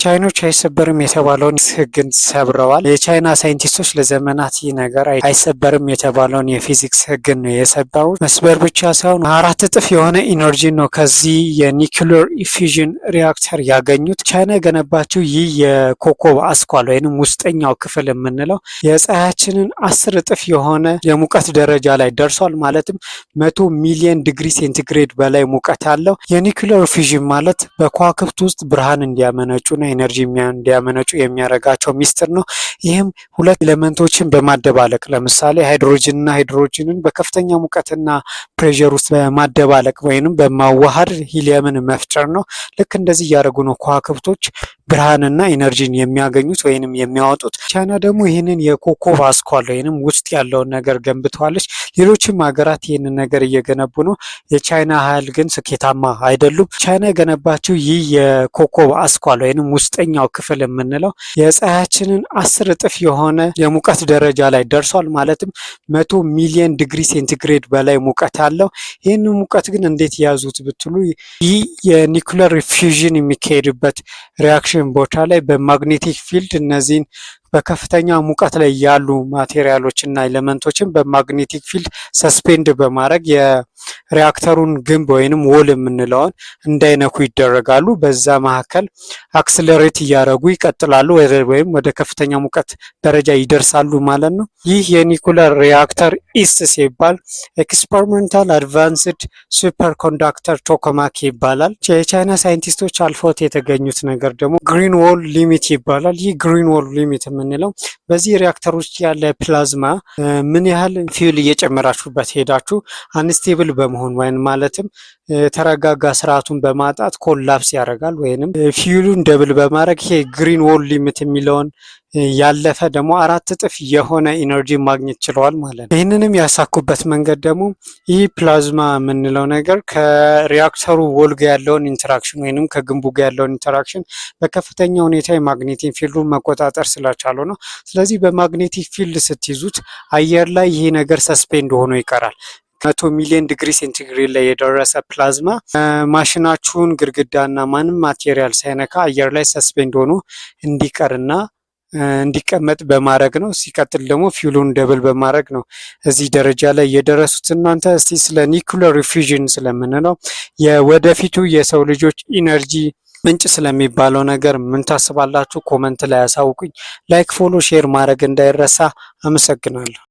ቻይኖች አይሰበርም የተባለውን ህግን ሰብረዋል። የቻይና ሳይንቲስቶች ለዘመናት ይህ ነገር አይሰበርም የተባለውን የፊዚክስ ህግን ነው የሰበሩት። መስበር ብቻ ሳይሆን 4 እጥፍ የሆነ energy ነው ከዚህ የ nuclear fusion reactor ያገኙት። ቻይና የገነባችው ይህ የኮከብ አስኳል ወይንም ውስጠኛው ክፍል የምንለው የፀሐያችንን 10 እጥፍ የሆነ የሙቀት ደረጃ ላይ ደርሷል። ማለትም 100 ሚሊዮን ዲግሪ ሴንቲግሬድ በላይ ሙቀት አለው። የ nuclear fusion ማለት በከዋክብት ውስጥ ብርሃን እንዲያመነጩና energy እንዲያመነጩ የሚያደርጋቸው ሚስጥር ነው። ይህም ሁለት element ኦችን በማደባለቅ፣ ለምሳሌ ሃይድሮጅንና ሃይድሮጅንን በከፍተኛ ሙቀትና pressure ውስጥ በማደባለቅ ወይንም በማዋሃድ ሂሊየምን መፍጠር ነው። ልክ እንደዚህ እያደረጉ ነው ከዋክብቶች ብርሃንና energy ን የሚያገኙት ወይንም የሚያወጡት። ቻይና ደግሞ ይህንን የኮከብ አስኳል ወይንም ውስጥ ያለውን ነገር ገንብተዋለች። ሌሎችም ሀገራት ይህንን ነገር እየገነቡ ነው። የቻይና ያህል ግን ስኬታማ አይደሉም። ቻይና የገነባችው ይህ የኮከብ አስኳል ወይንም ውስጠኛው ክፍል የምንለው የፀሐያችንን 10 እጥፍ የሆነ የሙቀት ደረጃ ላይ ደርሷል። ማለትም 100 ሚሊዮን ዲግሪ ሴንቲግሬድ በላይ ሙቀት አለው። ይህንን ሙቀት ግን እንዴት ያዙት ብትሉ ይህ የ nuclear fusion የሚካሄድበት reaction ቦታ ላይ በ magnetic field እነዚህን በከፍተኛ ሙቀት ላይ ያሉ material ኦች እና element ኦችን በ magnetic field suspend በማድረግ የሪያክተሩን ግንብ ወይንም wall የምንለውን እንዳይነኩ ይደረጋሉ። በዛ መካከል accelerate እያደረጉ ይቀጥላሉ ወይም ወደ ከፍተኛ ሙቀት ደረጃ ይደርሳሉ ማለት ነው። ይህ የ nuclear reactor EAST ሲባል Experimental Advanced Superconductor Tokamak ይባላል። የቻይና ሳይንቲስቶች አልፎት የተገኙት ነገር ደግሞ green wall limit ይባላል። ይህ green wall limit የምንለው በዚህ ሪያክተር ውስጥ ያለ ፕላዝማ ምን ያህል fuel እየጨመራችሁበት ሄዳችሁ unstable በመሆን ወይም ማለትም የተረጋጋ ስርዓቱን በማጣት collapse ያደርጋል ወይንም fuel ኡን double በማድረግ ይሄ green wall limit የሚለውን ያለፈ ደግሞ 4 እጥፍ የሆነ energy ማግኘት ችለዋል ማለት ነው። ይህንንም ያሳኩበት መንገድ ደግሞ ይህ ፕላዝማ የምንለው ነገር ከ reactor ኡ wall ጋር ያለውን interaction ወይንም ከግንቡ ጋር ያለውን interaction በከፍተኛ ሁኔታ የ magnetic field ኡን መቆጣጠር ስለቻሉ ነው። ስለዚህ በ magnetic field ስትይዙት አየር ላይ ይሄ ነገር suspend ሆኖ ይቀራል። 100 ሚሊዮን ዲግሪ ሴንቲግሬድ ላይ የደረሰ ፕላዝማ ማሽናችሁን ግድግዳና ማንም material ሳይነካ አየር ላይ suspend ሆኖ እንዲቀርና እንዲቀመጥ በማድረግ ነው። ሲቀጥል ደግሞ fuel ኡን double በማድረግ ነው እዚህ ደረጃ ላይ የደረሱት። እናንተ እስቲ ስለ nuclear fusion ስለምንለው የወደፊቱ የሰው ልጆች energy ምንጭ ስለሚባለው ነገር ምን ታስባላችሁ? Comment ላይ ያሳውቁኝ። Like፣ follow፣ share ማድረግ እንዳይረሳ። አመሰግናለሁ።